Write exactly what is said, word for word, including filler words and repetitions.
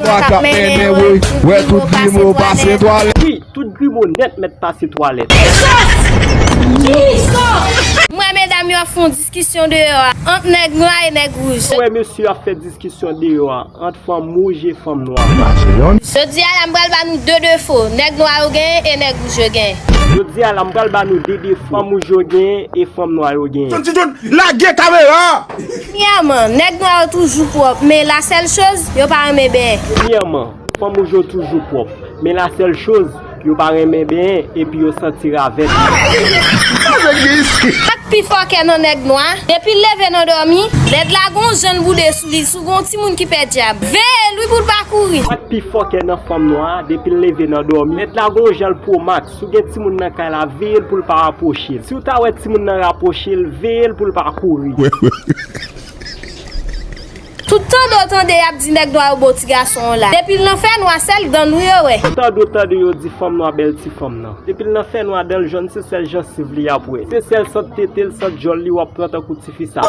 Nwa k ap mennen woy. Wè tout grimo pase twalèt. Wi, tout grimo nèt mèt pase twalèt. M wè medam yo ap fè yon diskisyon deyò a ant nèg nwa e nèg wouj. M wè mesye yo ap fè diskisyon deyò a ant fanm wouj e fanm nwa. Jodi a la m pral ba nou de defo nèg nwa yo genyen e nèg wouj yo genyen. Jodi a la m pral ba nou de defo fanm wouj yo genyen e fanm nwa yo genyen. Lage kamera! Premyèman, nèg nwa yo toujou pwòp, men la sèl choz, yo pa renmen benyen. Premyèman, fanm wouj yo toujou pwòp, men la sèl choz, yo pa renmen benyen epi yo santi ravèt. Sa k pi fòkè nan nèg nwa, depi l leve nan dòmi, lèd la gon jan l boude sou li, si w gon timoun ki pè dyab, veye l wi pou l pa kouri. Sa k pi fòkè nan fanm nwa, depi l leve nan dòmi, lèd la gon jan l pwomak, si w gen timoun nan kay la, veye l pou l pa rapwoche l. Si w ta wè timoun nan rapwoche l, veye l pou l pa kouri. Tout tande w tande y ap di nèg nwa yo bo ti gason an la. Depi l nan fènwa, sèl dan nou yo wè. Tout tande w tande yo di fanm nwa bèl ti fanm nan. Depi l nan fènwa, dan l jòn, se sèl jansiv li y ap wè. Se sèl sant tete l, sant djòl li w ap pran tankou tifi sa.